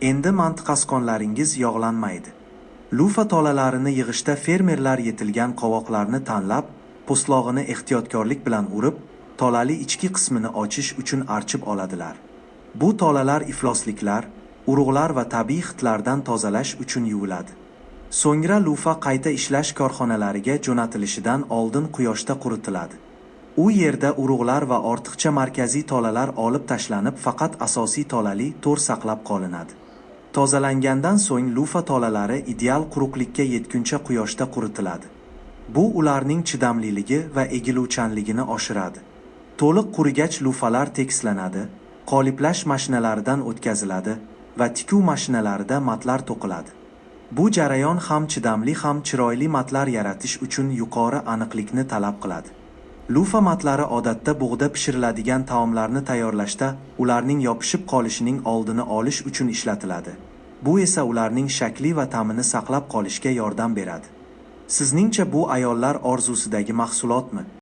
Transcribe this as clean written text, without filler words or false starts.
Endi mantiqasqonlaringiz yog'lanmaydi. Lufa tolalarini yig'ishda fermerlar yetilgan qovoqlarni tanlab, po'stlog'ini ehtiyotkorlik bilan urib, tolali ichki qismini ochish uchun archib oladilar. Bu tolalar iflosliklar, urug'lar va tabiiy hidlardan tozalash uchun yuviladi. So'ngra lufa qayta ishlash korxonalariga jo'natilishidan oldin quyoshda quritiladi. U yerda urug'lar va ortiqcha markaziy tolalar olib tashlanib, faqat asosiy tolali to'r saqlab qolinadi. Tozalangandan so'ng lufa tolalari ideal quruqlikka yetguncha quyoshda quritiladi. Bu ularning chidamliligi va egiluvchanligini oshiradi. To'liq qurigach lufalar tekislanadi, qoliplash mashinalaridan o'tkaziladi va tikuv mashinalarida matlar to'qiladi. Bu jarayon ham chidamli ham chiroyli matlar yaratish uchun yuqori aniqlikni talab qiladi. Lufa matlari odatda bug'da pishiriladigan taomlarni tayyorlashda ularning yopishib qolishining oldini olish uchun ishlatiladi. Bu esa ularning shakli va ta'mini saqlab qolishga yordam beradi. Sizningcha bu ayollar orzusidagi mahsulotmi?